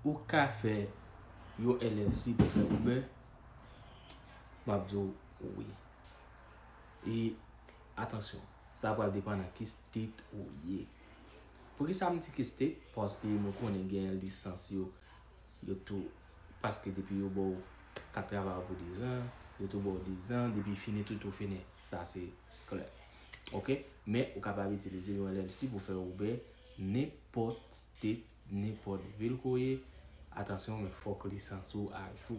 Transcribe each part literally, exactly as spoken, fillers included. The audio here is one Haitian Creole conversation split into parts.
Ou ka fè yon L L C pou fè Uber? M ap di w wi. E atansyon, sa pral depann nan ki state ou ye. Poukisa m di ki state? Paske nou konnen gen lisans yo, yo tou, paske depi yo ba w kat travay pou dezan, yo tou ba w dezan, depi fini tout ou fini. Sa se klè. Oke? Men ou kapab itilize yon L L C pou fè Uber nenpòt state, nenpòt vil ke w ye. Atansyon, men fòk lisans ou ajou.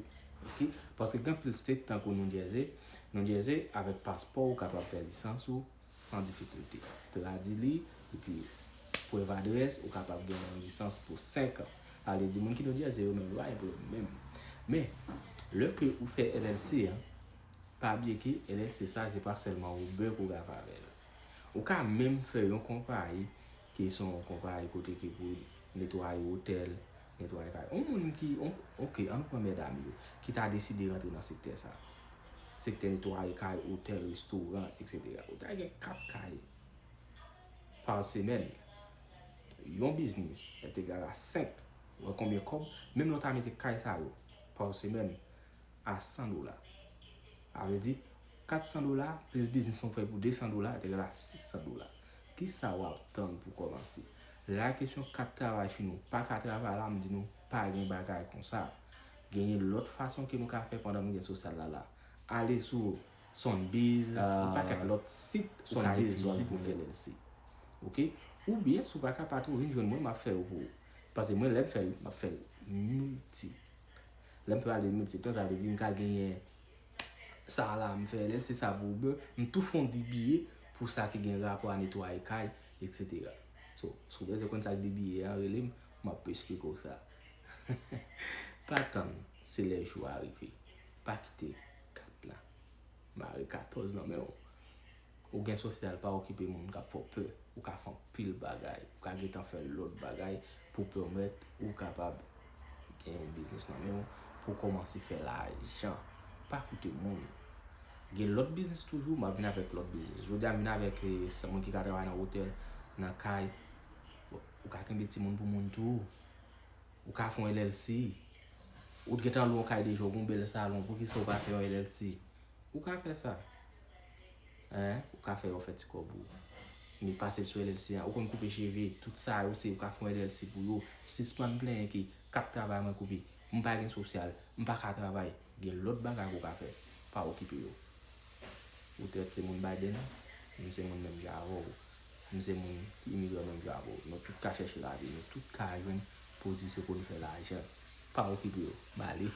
Oke? Paske gen anpil state tankou New Jersey. New Jersey, avèk paspò, ou kapab fè lisans ou san difikilte. Tradi li, epi prèv adrès, ou kapab gen yon lisans pou senk an. Sa vle di moun ki New Jersey yo menm, yo pa gen pwoblèm menm. Men, lè ke ou fè L L C an, pa bliye ke L L C sa, se pa sèlman Uber ke w ka fè avè l. Ou ka menm fè yon konpayi ki se yon konpayi kote ke pou netwaye otèl, netwaye kay. Yon moun ki, on, oke, ann pran medam yo, ki ta deside rantre nan sektè sa. Sektè netwaye kay, otèl, restoran, etsetera. Ou ta gen kat kay pa semèn. Yon biznis, est égal à senk. Ou wè konbyen kòb? Menm lè w ta mete kay sa yo pa semèn a san dola. Sa vle di, kat san dola plis biznis ou fè pou de san dola, est égal à six cents dola. Kisa w ap tann pou kòmanse? La kesyon kat travay fini, ou pa ka travay la, m di nou, pa gen bagay konsa. Genyen lòt fason ke nou ka fè pandan nou gen sosyal la la. Ale sou Sunbiz, yon pakèt lòt sit ou ka itilize pou fè L L C. Oke? Oubyen, si w pa kapab tou, vin jwenn mwen, m ap fè yo pou ou. Paske mwen, lè m fè l, m ap fè l milti. Lè m pale milti, tan sa vle di m ka genyen sa la, m fè L L C sa pou Uber, m tou fè yon D B A pou sa ki gen rapò a netwaye kay, etsetera. So, si w bezwen konn sa k D B A an, rele m, m ap esplike w sa. Pa tann, se lè jou a rive. Pa kite kat la mare katòz nan men w. Ou gen sosyal, pa okipe moun k ap fè w pè. Ou ka fè anpil bagay. Ou ka gentan fè lòt bagay pou pèmèt ou kapab gen yon biznis nan men w, pou w kòmanse fè lajan. Pa koute moun. Gen lòt biznis toujou, m ap vin avèk lòt biznis. Jodi a, m vin avèk, eh, sa moun ki ka travay nan otèl, nan kay. Bon, ou ka kenbe timoun pou moun tou. Ou ka fè yon L L C. Ou t gentan lwe yon kay deja, ou gen yon bèl salon, poukisa ou pa fè yon L L C? Ou ka fè sa. Hein? Ou ka fè yo fè ti kòb ou. Men pase sou L L C an. Ou konn koupe cheve, tout sa yo, se ou ka fè yon L L C pou yo. Sispann plenyen ke kat travay mwen koupe. M pa gen sosyal, m pa ka travay. Gen lòt bagay ke w ka fè. Pa okipe yo. Ou trèt se moun Biden, m se moun menm jan avè w. M se moun imigran menm jan avè w. Nou tout ka chèche lavi, nou tout ka jwenn pozisyon pou nou fè lajan. Pa okipe yo, m ale.